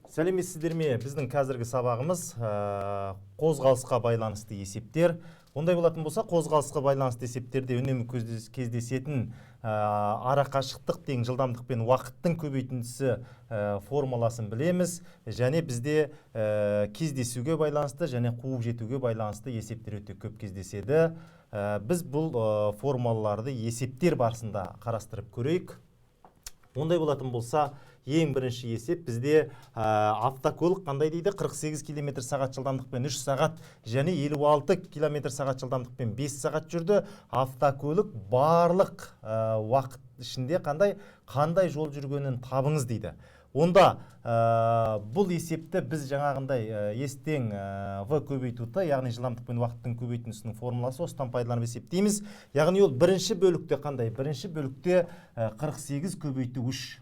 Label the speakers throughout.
Speaker 1: Сәлеметсіздер ме? Біздің қазіргі сабағымыз қозғалысқа байланысты есептер. Ондай болатын болса, қозғалысқа байланысты есептерде үнемі кездесетін арақашықтық тең жылдамдық пен уақыттың көбейтіндісі формуласын білеміз. Және бізде кездесуге байланысты және қуып жетуге байланысты есептер өте көп кездеседі. Біз бұл формулаларды есептер барысында қарастырып көрейік. Ондай болатын болса, ең бірінші есеп бізде автокөлік қандай дейді? 48 километр сағат жылдамдықпен 3 сағат және 56 километр сағат жылдамдықпен 5 сағат жүрді. Автокөлік барлық уақыт ішінде қандай жол жүргенін табыңыз дейді. Онда бұл есепті біз жаңағындай S тең V көбейту Т, яғни жылдамдық пен уақыттың көбейтіндісінің формуласы, осыдан пайдаланып есептейміз. Яғни ол бірінші бөлікте қандай? Бірінші бөлікте 48 көбейту 3,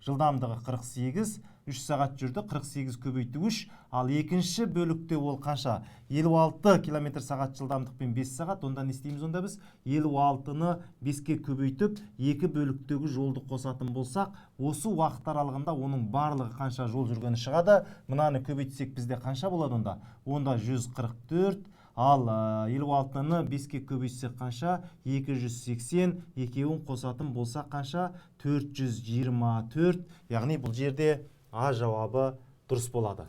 Speaker 1: жылдамдығы 48, 3 сағат жүрді, 48 көбейту 3. Ал екінші бөлікте ол қанша? 56 километр сағат жылдамдықпен 5 сағат. Онда не істейміз? Онда біз 56-ны 5-ке көбейтіп, екі бөліктегі жолды қосатын болсақ, осы уақыт аралығында оның барлығы қанша жол жүргені шығады. Мынаны көбейтсек, бізде қанша болады онда? Онда 144. Ал 56-ны 5-ке көбейтсек қанша? 280. Екеуін қосатын болсақ қанша? 424. Яғни бұл жерде А жауабы дұрыс болады.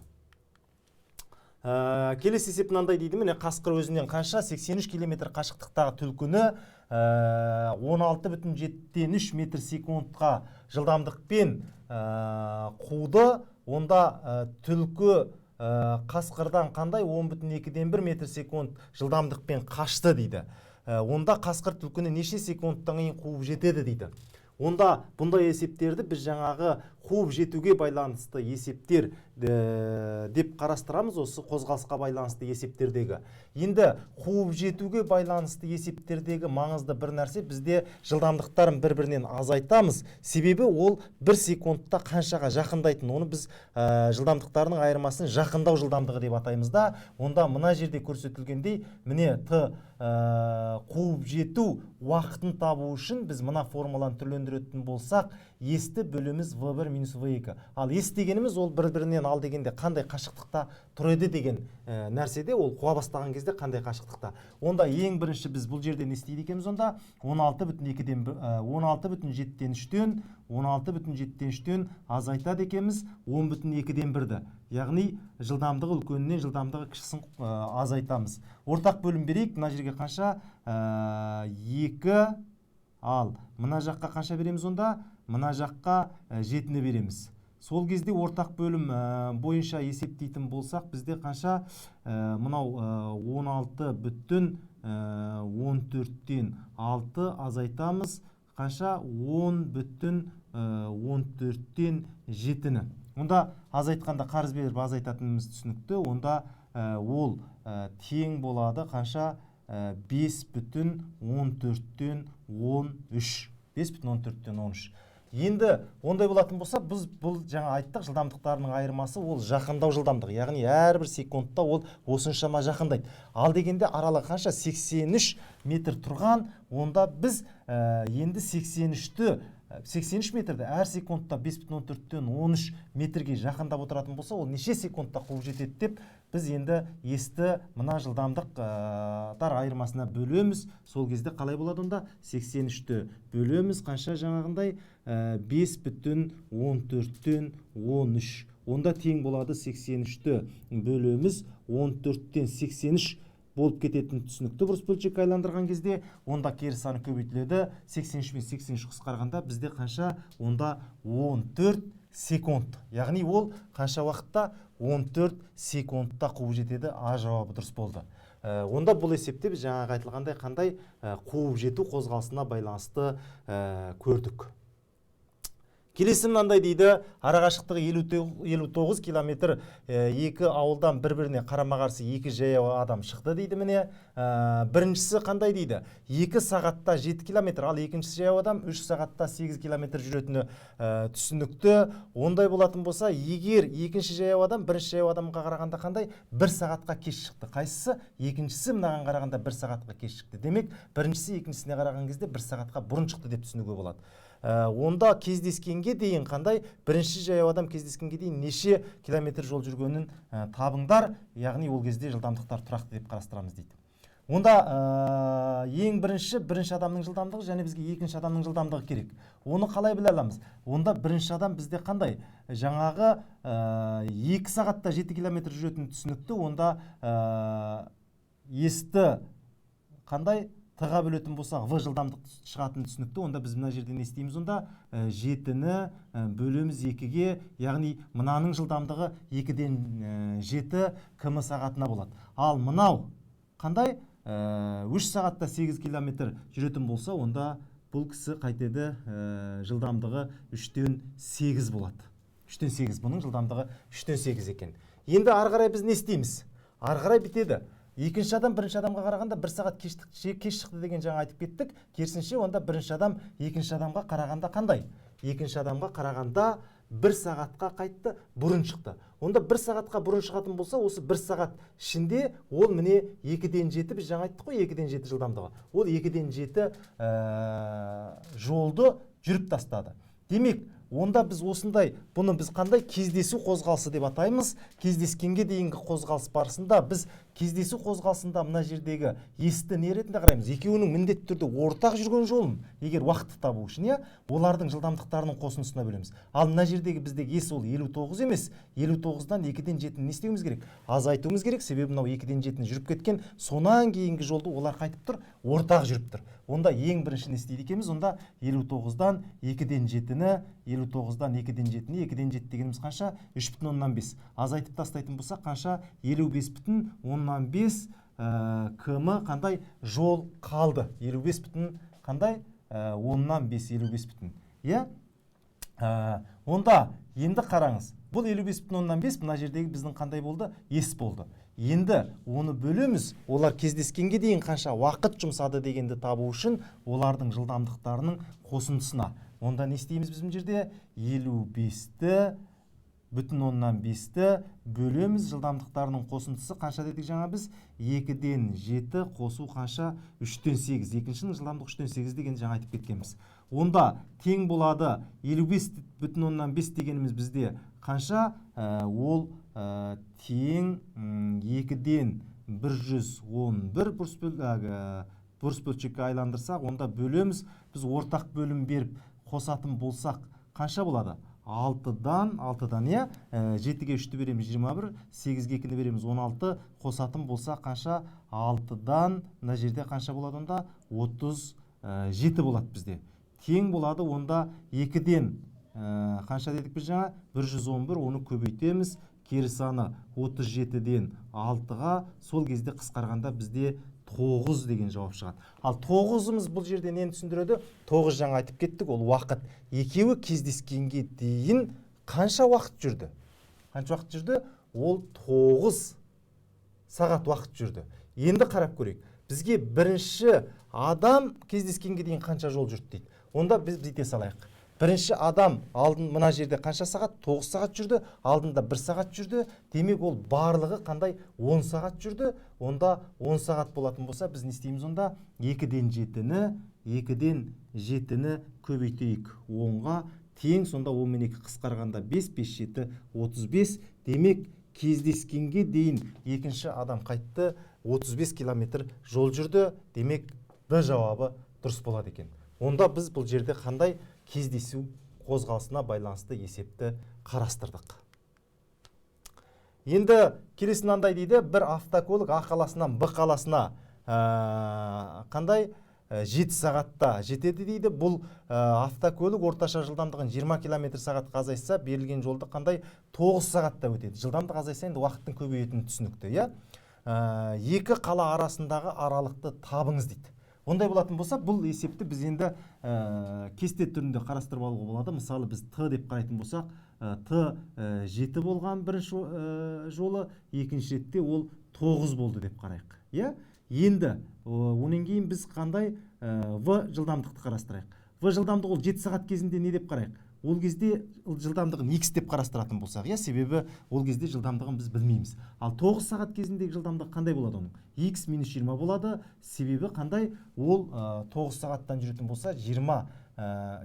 Speaker 1: Келесі есеп мынандай дейді. Міне, қасқыр өзінен қанша? 83 километр қашықтықтағы түлкіні 16,3 метр секундқа жылдамдықпен қуды. Онда түлкі қасқырдан қандай? 10,1 метр секунд жылдамдықпен қашты дейді. Онда қасқыр түлкіні неше секундтан кейін қуып жетеді дейді. Онда бұндай есептерді біз жаңағы қуып жетуге байланысты есептер деп қарастырамыз осы қозғалысқа байланысты есептердегі. Енді қуып жетуге байланысты есептердегі маңызды бір нәрсе: бізде жылдамдықтарын бір бірінен азайтамыз. Себебі ол бір секундта қаншаға жақындайтын, оны біз жылдамдықтарының айырмасын жақындау жылдамдығы деп атаймыз да. Онда мына жерде көрсетілгендей, міне, т қуып жету уақытын табу үшін біз мына формуланы түрлендіретін болсақ, S-ті бөлеміз v1 минус v2. Ал S дегеніміз ол бір бірінен ал дегенде қандай қашықтықта тұр еді деген нәрседе, ол қуа бастаған кезде қандай қашықтықта. Онда ең бірінші біз бұл жерде не істейді екенбіз? Онда 16,7-тен 16,3-тен азайтады екенбіз 10,1-ді, яғни жылдамдығы үлкенінен жылдамдығы кішісін азайтамыз. Ортақ бөлім берейік. Мына жерге қанша? 2. Ал мына жаққа қанша береміз? Онда мына жаққа 7-ні береміз. Сол кезде ортақ бөлім бойынша есептейтін болсақ, бізде қанша? Мынау 16 бүтін 14-тен 6 азайтамыз қанша? 10 бүтін 14-тен 7-ні. Онда азайтқанда қарыз беріп азайтатынымыз түсінікті. Онда ол тең болады қанша? 5 бүтін 14-тен 13, 5 бүтін 14-тен 13. Енді ондай болатын болса, біз бұл жаңа айттық, жылдамдықтарының айырмасы ол жақындау жылдамдығы, яғни әрбір секундта ол осыншама жақындайды. Ал дегенде аралығы қанша? 83 метр тұрған. Онда біз енді 83-ті, 83 метрді әр секундта 5,14-тен 13 метрге жақындап отыратын болса, ол неше секундта қуып жетеді деп біз енді S-ті мына жылдамдықтар айырмасына бөлеміз. Сол кезде қалай болады? Онда 83-ті бөлеміз қанша? Жаңағындай 5 бүтін 14-тен 13. Онда тең болады 83-ті бөлеміз 14-тен, 83 болып кететін түсінікті бұрыс бөлшекке айландырған кезде. Онда кері саны көбейтіледі. 83 пен 83 қысқарғанда бізде қанша? Онда 14 секунд. Яғни ол қанша уақытта? 14 секундта қуып жетеді. А жауабы дұрыс болды. Онда бұл есепте біз жаңағы айтылғандай қандай қуып жету қозғалысына байланысты көрдік. Келесі мынандай дейді: арақашықтығы 59 километр екі ауылдан бір біріне қарама қарсы екі жаяу адам шықты дейді. Міне, біріншісі қандай дейді? 2 сағатта 7 километр, ал екіншісі жаяу адам 3 сағатта 8 километр жүретіні түсінікті. Ондай болатын болса, егер екінші жаяу адам бірінші жаяу адамға қарағанда қандай? Бір сағатқа кеш шықты. Қайсысы? Екіншісі мынаған қарағанда бір сағатқа кеш шықты. Демек, біріншісі екіншісіне қараған кезде бір сағатқа бұрын шықты деп түсінуге болады. Онда кездескенге дейін қандай, бірінші жаяу адам кездескенге дейін неше километр жол жүргенін табыңдар, яғни ол кезде жылдамдықтар тұрақты деп қарастырамыз дейді. Онда ең бірінші адамның жылдамдығы және бізге екінші адамның жылдамдығы керек. Оны қалай біле аламыз? Онда бірінші адам бізде қандай? Жаңағы 2 сағатта 7 километр жүретін түсінікті. Онда есті қандай? Т-ға бөлетін болсақ, В жылдамдық шығатын түсінікті. Онда біз мына жерде не істейміз? Онда 7-ні бөлеміз 2-ге, яғни мынаның жылдамдығы 2-ден 7 км сағатына болады. Ал мынау қандай? 3 сағатта 8 километр жүретін болса, онда бұл кісі қайтеді, жылдамдығы 3-тен 8 болады. 3-тен 8, бұның жылдамдығы 3-тен 8 екен. Енді ары қарай біз не істейміз? Ары қарай бітеді. Екінші адам бірінші адамға қарағанда 1 сағат кеш шықты деген жаңа айтып кеттік. Керісінше, онда бірінші адам екінші адамға қарағанда қандай? Екінші адамға қарағанда 1 сағатқа қайтты, бұрын шықты. Онда 1 сағатқа бұрын шығатын болса, осы 1 сағат ішінде ол міне 2-ден 7, біз жаңа айттық қой, 2-ден 7 жылдамдығы. Ол 2-ден 7 жолды жүріп тастады. Демек, онда біз осындай, бұны біз қандай кездесу қозғалысы деп атаймыз. Кездескенге дейінгі қозғалыс барысында біз кездесу қозғалысында мына жердегі есті не ретінде қараймыз? Екеуінің міндетті түрде ортақ жүрген жолын, егер уақытты табу үшін, иә, олардың жылдамдықтарының қосындысына бөлеміз. Ал мына жердегі біздегі ес ол 59 емес, 59-дан 2-ден 7-ні не істеуіміз керек? Азайтуымыз керек, себебі мынау 2-ден 7-ні жүріп кеткен, сонан кейінгі жолды олар қайтып тұр, ортақ жүріп тұр. Онда ең бірінші не істейді екенбіз? Онда 59-дан 2-ден 7-ні, 59-дан 2-ден 7-ні, 2-ден 7 дегеніміз қанша? 3,5. Азайтып тастайтын болсақ қанша? 55,5 км қандай жол қалды? 55 бүтін қандай? 10-дан 5, 55 бүтін. Иә? Онда енді қараңыз, бұл 55,5 мына жердегі біздің қандай болды? Ес болды. Енді оны бөлеміз, олар кездескенге дейін қанша уақыт жұмсады дегенді табу үшін олардың жылдамдықтарының қосындысына. Онда не істейміз біз мына жерде? 55,5-ті бөлеміз, жылдамдықтарының қосындысы қанша дедік жаңа біз? 2-ден 7 қосу қанша? 3-тен 8. Екіншінің жылдамдығы 3-тен 8 деген жаңа айтып кеткенбіз. Онда тең болады 55,5 дегеніміз бізде қанша? Ол тең 2-ден 111 бұрыс бөлшекке айландырсақ, онда бөлеміз. Біз ортақ бөлім беріп қосатын болсақ қанша болады? 6-дан, иә, 7-ге 3-ті береміз 21, 8-ге 2-ні береміз 16, қосатын болсақ қанша? 6-дан мына жерде қанша болады онда? 37 болады бізде. Тең болады онда 2-ден қанша дедік біз жаңа? 111, оны көбейтеміз. Кері саны 37-ден 6-ға, сол кезде қысқарғанда бізде 9 деген жауап шығады. Ал 9-ымыз бұл жерде нені түсіндіреді? 9 жаңа айтып кеттік, ол уақыт. Екеуі кездескенге дейін қанша уақыт жүрді? Қанша уақыт жүрді? Ол 9 сағат уақыт жүрді. Енді қарап көрейік. Бізге бірінші адам кездескенге дейін қанша жол жүрді дейді. Онда біз бүйте салайық. Бірінші адам алдын мына жерде қанша сағат? 9 сағат жүрді, алдында 1 сағат жүрді. Демек, ол барлығы қандай? 10 сағат жүрді. Онда 10 сағат болатын болса, біз не істейміз онда? 2-ден 7-ні, 2-ден 7-ні көбейтейік 10-ға тең, сонда 10 мен 2 қысқарғанда 5, 5, 7, 35. Демек, кездескенге дейін екінші адам қайтты, 35 километр жол жүрді. Демек, Б жауабы дұрыс болады екен. Онда біз бұл жерде қандай кездесу қозғалысына байланысты есепті қарастырдық. Енді келесі мынандай дейді: бір автокөлік А қаласынан Б қаласына қандай 7 сағатта жетеді дейді. Бұл автокөлік орташа жылдамдығын 20 километр сағатқа азайтса, берілген жолды қандай 9 сағатта өтеді. Жылдамдық азайса, енді уақыттың көбейетіні түсінікті, иә? Екі қала арасындағы аралықты табыңыз дейді. Ондай болатын болса, бұл есепті біз енді кесте түрінде қарастырып алуға болады. Мысалы, біз Т деп қарайтын болсақ, Т 7 болған бірінші жолы, екінші ретте ол 9 болды деп қарайық, иә? Енді онан кейін біз қандай В жылдамдықты қарастырайық. В жылдамдығы ол 7 сағат кезінде не деп қарайық? Ол кезде жылдамдығын x деп қарастыратын болсақ, иә, себебі ол кезде жылдамдығын біз білмейміз. Ал 9 сағат кезіндегі жылдамдығы қандай болады оның? X минус 20 болады, себебі қандай? Ол 9 сағаттан жүретін болса, 20,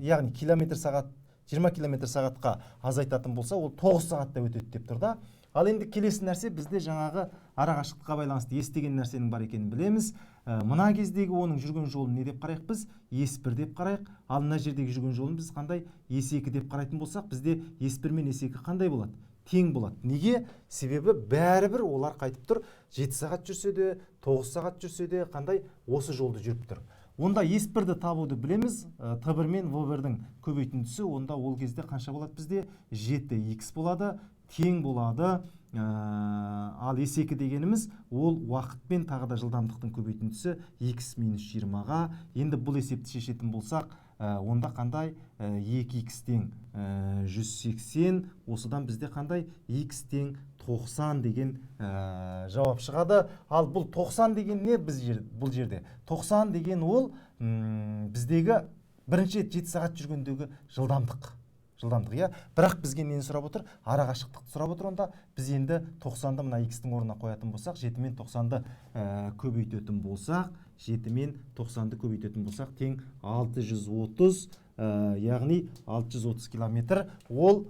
Speaker 1: яғни километр сағат, 20 километр сағатқа азайтатын болса, ол 9 сағатта өтеді деп тұр да. Ал енді келесі нәрсе бізде жаңағы арақашықтыққа байланысты S деген нәрсенің бар екенін білеміз. Мына кездегі оның жүрген жолын не деп қарайық біз? S1 деп қарайық. Ал мына жердегі жүрген жолын біз қандай? S2 деп қарайтын болсақ, бізде S1 мен S2 қандай болады? Тең болады. Неге? Себебі бәрібір олар қайтып тұр. 7 сағат жүрсе де, 9 сағат жүрсе де, қандай осы жолды жүріп тұр. Онда S1-ді табуды білеміз. Т1 мен В1-дің көбейтіндісі, онда ол кезде қанша болады бізде? 7х болады, тең болады. Ал S2 дегеніміз ол уақытпен тағы да жылдамдықтың көбейтіндісі x минус 20-ға. Енді бұл есепті шешетін болсақ, онда қандай? 2х тең 180, осыдан бізде қандай? X тең 90 деген жауап шығады. Ал бұл 90 деген не біз бұл жерде? 90 деген ол біздегі бірінші рет 7 сағат жүргендегі жылдамдық. Жылдамдық, иә. Бірақ бізге нені сұрап отыр? Арақашықтықты сұрап отыр. Онда біз енді 90-ды мына x-тің орнына қоятын болсақ, 7 мен 90-ды көбейтетін болсақ, 7 мен 90-ды көбейтетін болсақ, тең 630, яғни 630 километр. Ол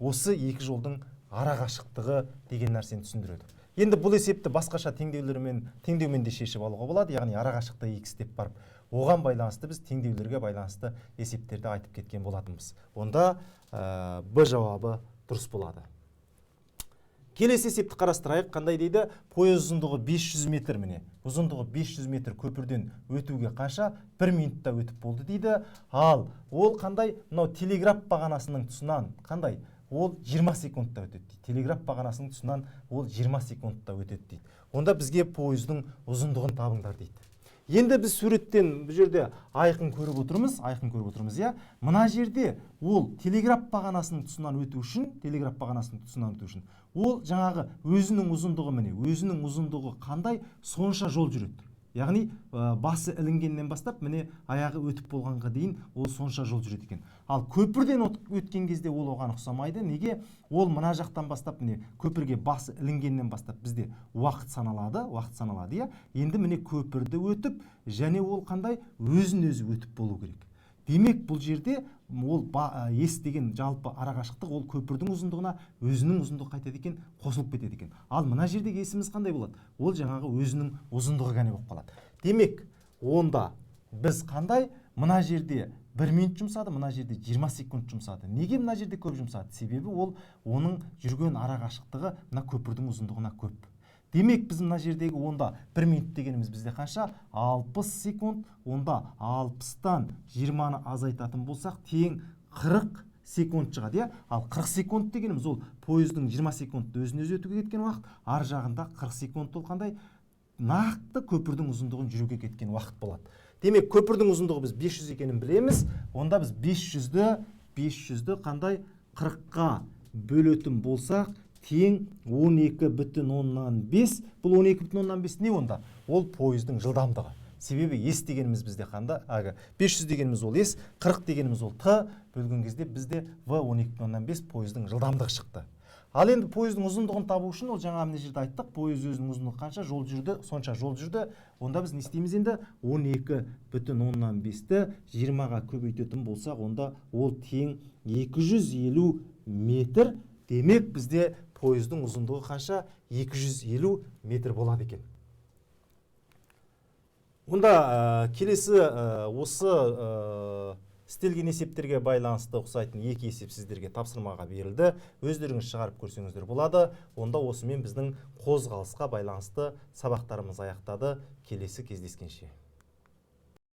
Speaker 1: осы екі жолдың арақашықтығы деген нәрсені түсіндіреді. Енді бұл есепті басқаша теңдеумен де шешіп алуға болады, яғни арақашықтығы x деп барып, оған байланысты біз теңдеулерге байланысты есептерді айтып кеткен болатынбыз. Онда Б жауабы дұрыс болады. Келесі есепті қарастырайық. Қандай дейді? Пойыз ұзындығы 500 метр, міне. Ұзындығы 500 метр көпірден өтуге қанша? 1 минутта өтіп болды дейді. Ал ол қандай? Мынау телеграф бағанасының тұсынан қандай? Ол 20 секундта өтеді дейді. Телеграф бағанасының тұсынан ол 20 секундта өтеді дейді. Онда бізге пойыздың ұзындығын табыңдар дейді. Енді біз суреттен бұл жерде айқын көріп отырмыз, айқын көріп отырмыз, иә. Мына жерде ол телеграф бағанасының тұсынан өту үшін, телеграф бағанасының тұсынан өту үшін ол жаңағы өзінің ұзындығы, міне, өзінің ұзындығы қандай, сонша жол жүреді. Яғни басы ілінгеннен бастап, міне, аяғы өтіп болғанға дейін ол сонша жол жүреді екен. Ал көпірден өткен кезде ол оған ұқсамайды. Неге? Ол мына жақтан бастап, міне, көпірге басы ілінгеннен бастап бізде уақыт саналады, уақыт саналады, иә. Енді міне көпірді өтіп, және ол қандай? Өзін өзі өтіп болу керек. Демек, бұл жерде ол S деген жалпы арақашықтық ол көпірдің ұзындығына өзінің ұзындығы қайтеді екен, қосылып кетеді екен. Ал мына жердегі S-іміз қандай болады? Ол жаңағы өзінің ұзындығы ғана болып қалады. Демек, онда біз қандай? Мына жерде 1 минут жұмсады, мына жерде 20 секунд жұмсады. Неге мына жерде көп жұмсады? Себебі ол оның жүрген арақашықтығы мына көпірдің ұзындығына көп. Демек, біз мына жердегі онда 1 минут дегеніміз бізде қанша? 60 секунд. Онда 60-тан 20-ны азайтатын болсақ, тең 40 секунд шығады, иә? Ал 40 секунд дегеніміз ол пойыздың 20 секунд өзін өзі өтуге кеткен уақыт, ар жағында 40 секунд ол қандай? Нақты көпірдің ұзындығын жүруге кеткен уақыт болады. Демек, көпірдің ұзындығы біз 500 екенін білеміз. Онда біз 500-ді қандай 40-қа бөлетін болсақ, тең 12,5. Бұл 12,5 не онда? Ол пойыздың жылдамдығы. Себебі S дегеніміз бізде қанда? Әлгі 500 дегеніміз ол S, 40 дегеніміз ол Т, бөлген кезде бізде В 12,5 пойыздың жылдамдығы шықты. Ал енді пойыздың ұзындығын табу үшін ол жаңа мына жерде айттық, пойыз өзінің ұзындығы қанша жол жүрді, сонша жол жүрді. Онда біз не істейміз енді? 12,5-ті 20-ға көбейтетін болсақ, онда ол тең 250 метр. Демек, бізде пойыздың ұзындығы қанша? 250 метр болады екен. Онда келесі осы істелген есептерге байланысты ұқсайтын екі есеп сіздерге тапсырмаға берілді. Өздеріңіз шығарып көрсеңіздер болады. Онда осымен біздің қозғалысқа байланысты сабақтарымыз аяқтады. Келесі кездескенше.